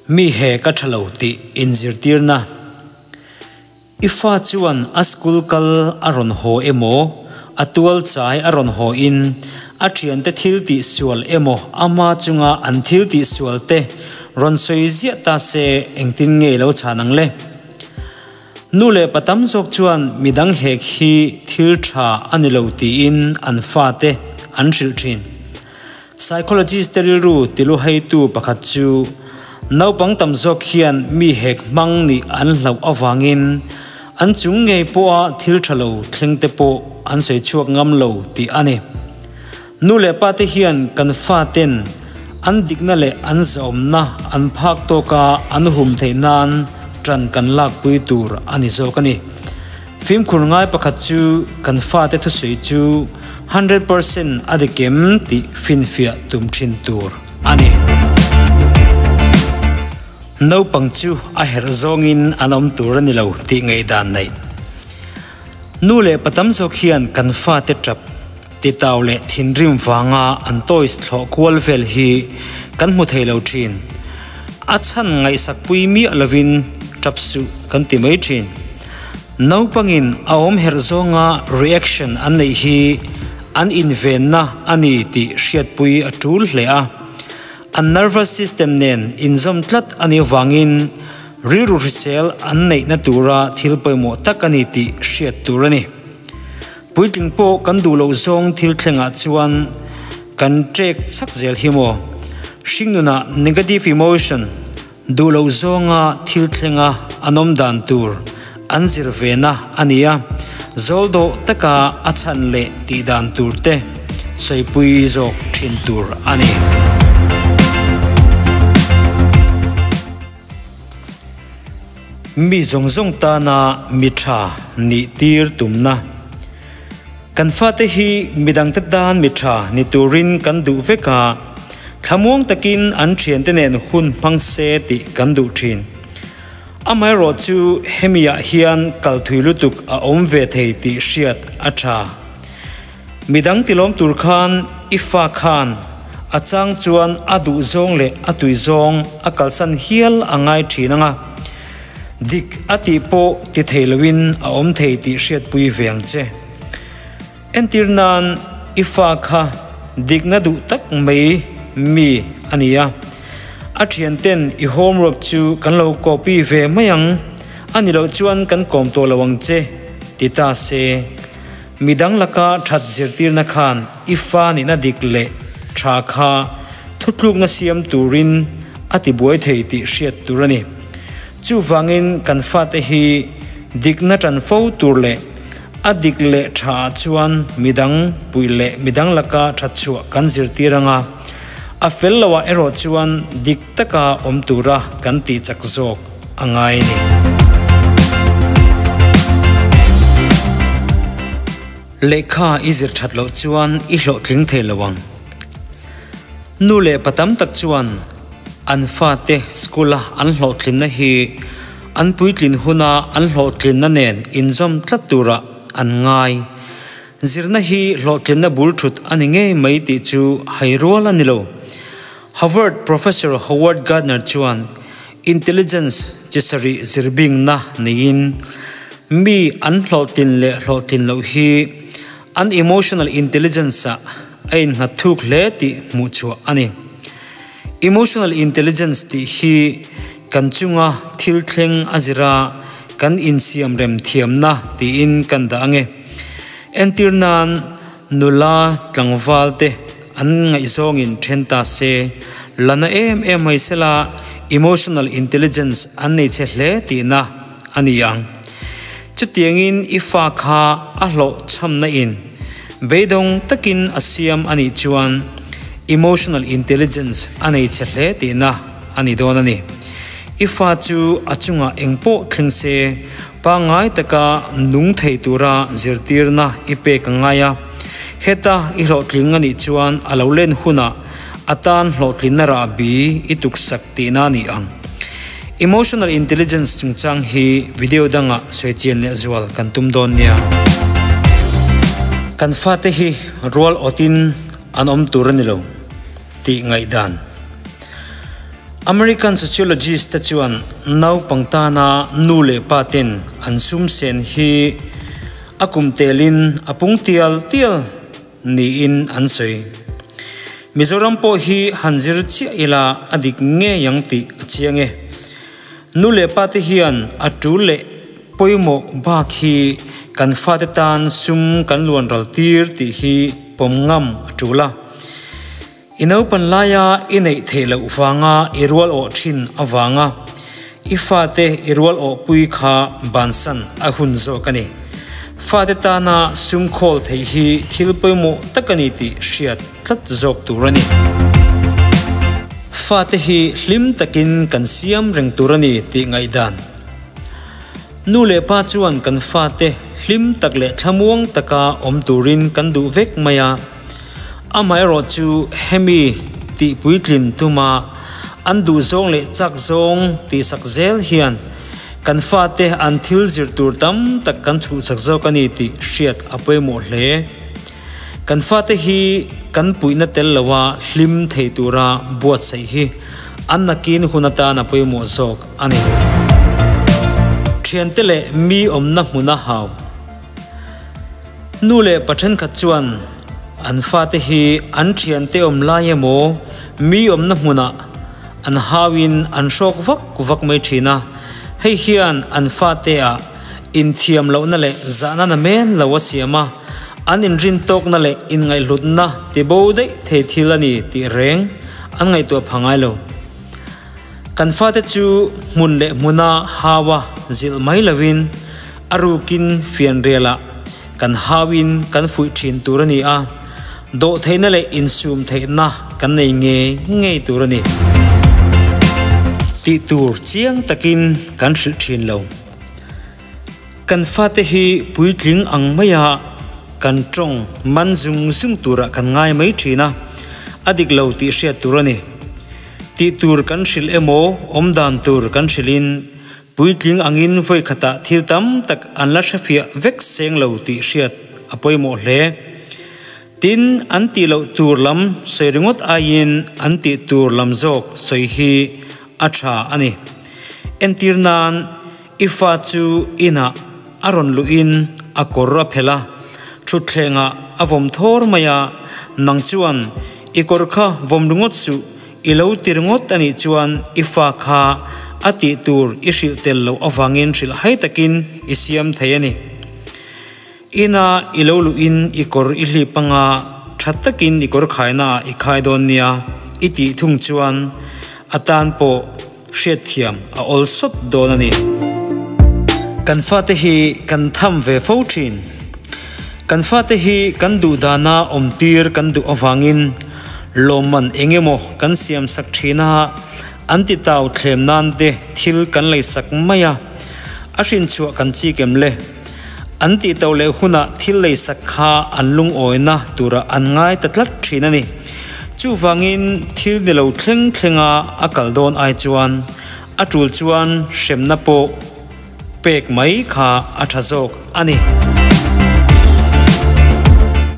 Mi he ka tha lo tih inzirtirna. I fa chuan a school kal a rawn haw emaw, a tual chai a rawn haw in a thiante thil tih sual emaw ama chunga an thil tih sual te rawn sawi ziah ta se engtin nge lo chhan ang le? Nu leh pa tam zawk chuan midang hek hi thil tha a ni lo tiin an fate an hrilh thin. Psychologist te rilru tiluheitu pakhat chu naupang tam zawk hian mi hek hmang nih an hlauh avangin an chung ngei pawha thil tha lo thleng te pawh an sawi chhuak ngam lo tih a ni. Nu leh pa te hian kan faten an dikna leh an zahawmna an phak tawka an hum theih nan ṭan kan lakpui tur a ni zawk a ni. Fimkhur ngai pakhat chu kan fate thusawi chu 100% a dik em tih finfiah tum ṭhin tur a ni. Naupang chu a herh zawngin an awm tur a ni lo tih ngaihdan neih. Nu leh pa tam zawk hian kan fate ṭap titau leh thinrim vanga an toys thlawh kual vel hi kan hmu thei lo ṭhin. A chhan ngaihsakpui miah lovin ṭap suh kan ti mai ṭhin. Naupangin a awm herh zawnga reaction an neih hi an invenna a ni tih hriatpui a ṭul hle a. An nervous system nen inzawm tlat a nih avangin rilru hrisel an neihna tura thil pawimawh tak a ni tih hriat tur a ni. Puitling pawh kan duh loh zawng thil thlengah chuan kan trek chak zel hi maw? Hringnunah negative emotion, duh loh zawnga thil thlenga an awm dan tur an zir vena a ni a, zawl dawh taka a chhan leh tih dan tur te sawipui zawk thin tur a ni. Mi zawng zawng tana mi tha nih tir tumna. Kan fate hi midangte tan mi tha ni turin kan duh vek a, thlamuang takin an thiante nen hun hmang se tih kan duh thin. Amaherawh chu hemiah hian kal thui lutuk a awm ve thei tih hriat a tha. Midang tilawm tur khan i fa khan a chang chuan a duh zawng leh a tui zawng a kalsan hial a ngai thin ang a, dik a tih pawh ti thei loin a awm thei tih hriatpui ve ang che. Entir nan i fa kha dikna duh tak mai mi a ni a, a thianten i homework chu kan lo copy ve mai ang, a ni loh chuan kan kawm tawh lo ang che ti ta se. Midang laka that zirtirna khan i fa nihna dik leh tha kha thutlukna siam turin a tibuai thei tih hriat tur a ni. Chuvangin kan fate hi dikna tan fo tur leh a dik leh tha ah chuan midang puih leh midang laka that chhuah kan zirtir anga, a fel loh ah erawh chuan dik taka awm tura kan tih chak zawk a ngai a ni. Lehkha i zir that loh chuan i hlawhtling thei lo ang. Nu leh pa tam tak chuan an fate school-a an hlawhtlinna hi an puitlin huna an hlawhtlinna nen inzawm tlat turah an ngai. Zirna hi hlawhtlinna bul thut a ni ngei mai tih chu hai rual a ni lo. Harvard Professor Howard Gardner chuan Intelligence chi sarih zirbingna neiin mi an hlawhtlin leh hlawhtlin loh hi an emotional intelligence-ah a innghat thuk hle tih hmuh chhuah a ni. Emotional intelligence tih hi kan chunga thil thleng a zira kan insiamrem thiamna tiin kan dah ang e. Entir nan nula tlangval te an ngaihzawngin then ta se, la na em em mai sela emotional intelligence an nei che hle tihna a ni ang. Chutiangin i fa kha a hlawh chhamna in beidawng takin a siam a nih chuan emotional intelligence a nei che hle tihna a ni dawn a ni. I fa chu a chungah engpawh thleng se pangngai taka nung thei tura zirtirna i pek a ngai a. Heta i hlawhtling a nih chuan a lo len hunah a tan hlawhtlinna rahbi i tuksak tihna a ni ang. Emotional intelligence chungchang hi video dangah sawi chian leh zual kan tum dawn nia. Kan fate hi rual awtin an awm tur a ni lo tih ngaihdan. American sociologist te chuan naupang tana nu leh pa ten an sum sen hi a kum telin a pung tial tial niin an sawi. Mizoram pawh hi han zir chiah ila a dik ngei ang tih a chiang e. Nu leh pa te hian a tul leh pawimawh bak hi kan fate tan sum kan luan ral tir tih hi pawm ngam a tul a. I naupan laia i neih theih loh vanga i rual awh thin avanga i fate i rual awhpui kha bansan a hun zawk a ni. Fate tana sum khawl theih hi thil pawimawh tak a ni tih hriat tlat zawk tur a ni. Fate hi hlim takin kan siam reng tur a ni tih ngaihdan. Nu leh pa chuan kan fate hlim tak leh thlamuang taka awm turin kan duh vek mai a. Amaherawh chu hemi tih puitlin tuma an duhzawng leh chak zawng tihsak zel hian kan fate an thil zir tur tam tak kan chhuhchak zawk a ni tih hriat a pawimawh hle. Kan fate hi kan puihna tel loa hlim thei tura buatsaih hi an nakin hun atan a pawimawh zawk a ni. Thiante leh mi awmna hmuna hau. Nu leh pa thenkhat chuan an fate hi an thiante awm lai emaw mi awmna hmunah an hauin an hrawk vak vak mai thin a, hei hian an fate ah inthiam lohna leh zahna namen lo a siam a, an inrin tawkna leh inngaihhlutna tibo daih thei thil a ni tih reng an ngaihtuah pha ngai lo. Kan fate chu hmun leh hmuna haua zilh mai lovin a rukin fianrialah kan hauin kan fuih thin tur a ni a, dawhtheihna leh insum theihna kan nei ngei ngei tur a ni. Tih tur chiang takin kan hrilh thin lo. Kan fate hi puitling ang maia kan tawng man zung zung turah kan ngai mai thin a, a dik lo tih hriat tur a ni. Tih tur kan hrilh emaw awmdan tur kan hrilhin puitling angin vawi khatah thil tam tak an la hrefiah vek seng lo tih hriat a pawimawh hle. Tin, an tih loh tur lam sawi ringawt aiin an tih tur lam zawk sawi hi a tha a ni. Entir nan, i fa chu inah a rawn luhin a kawr a phelh a, thutthlengah a vawm thawr mai a, nang chuan i kawr kha vawm ringawt suh, i lo ti ringawt a nih chuan i fa kha a tih tur i hrilh tel loh avangin hrilh hai takin i siam thei a ni. Ina i lo luhin i kawr i hlip anga tha takin i kawr khainaah i khai dawn nia i tih thung chuan a tan pawh hriatthiam a awl sawt dawn a ni. Kan fate hi kan tham ve fo thin. Kan fate hi kan duh dana awm tir kan duh avangin lawmman eng emaw kan siam sak thin a, an ti tau thlem nan te thil kan lei sak mai a, a hrinchhuah kan chik em le? An tih to leh hunah thil lei sak kha an lungawina turah an ngai ta tlat thin a ni. Chuvangin thil ni lo thleng thlenga a kal dawn ai chuan a tul chuan hremna pawh pek mai kha a tha zawk a ni.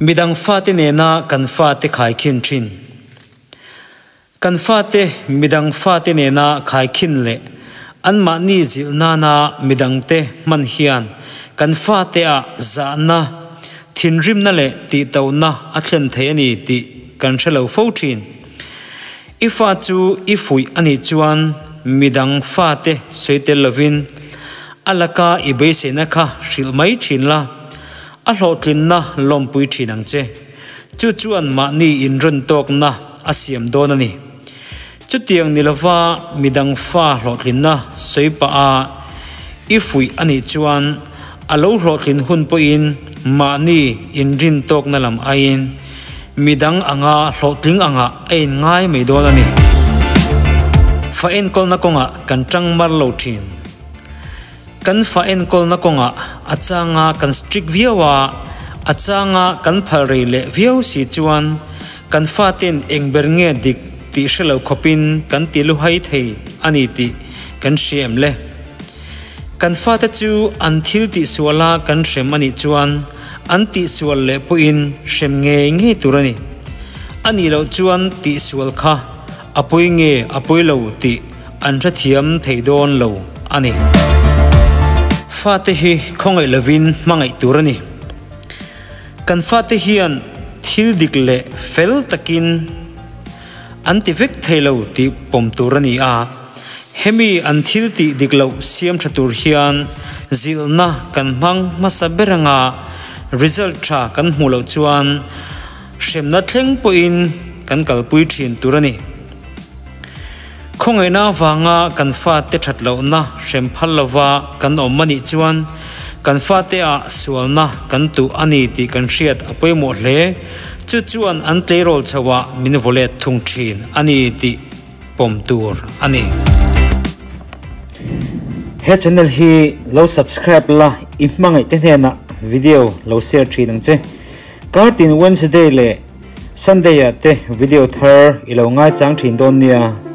Midang fate nena kan fate khaikhin thin. Kan fate midang fate nena khaikhin leh anmahni zilh nana midangte hman hian kan fate-ah zahna, thinrimna leh tihtohna a thlen thei a ni tih kan hre lo fo thin. I fa chu i fuih a nih chuan midang fate sawi tel lovin a laka i beiseina kha hrilh mai thin la, a hlawhtlinna lawmpui thin ang che. Chu chuan mahni inrawn tawkna a siam dawn a ni. Chutiang ni lova midang fa hlawhtlinna sawi pah a i fuih a nih chuan a lo hlawhtlin hun pawhin mahni inrin tawkna lam aiin midang anga hlawhtling angah a inngai mai dawn a ni. Fa enkawlna kawngah kan tang mar lo thin. Kan fa enkawlna kawngah a changa kan strict viau a, a changa kan phal rei leh viau si chuan kan fate'n eng ber nge dik tih hre lo khawpin kan ti luhai thei a ni tih kan hria em le? Kan fate chu an thil tihsuala kan hrem a nih chuan an tihsual leh pawhin hrem ngei ngei tur a ni. A nih loh chuan tihsual kha. a pawi nge a pawi lo tih an hrethiam thei dawn lo a ni. Fate hi khawngaih lovin hmangaih tur a ni. Kan fate hian thil dik leh fel takin an ti vek thei lo tih pawm tur a ni a. Hemi an thil tih dik loh siam tha tur hian zilhna kan hmang hmasa ber anga result tha kan hmuh loh chuan hremna thleng pawhin kan kalpui thin tur a ni. Khawngaihna avanga kan fate that lohna hrem phal lova kan awm a nih chuan kan fate ah sualna kan tuh a ni tih kan hriat a pawimawh hle. Chu chuan an tleirawl chhoah min vawlet thung thin a ni tih pawm tur a ni. He channel hi lo subscribe la i hmangaih te hnenah video lo share thin ang che. Kartin Wednesday leh Sunday ah te video thar i lo ngaichang thin dawn nia.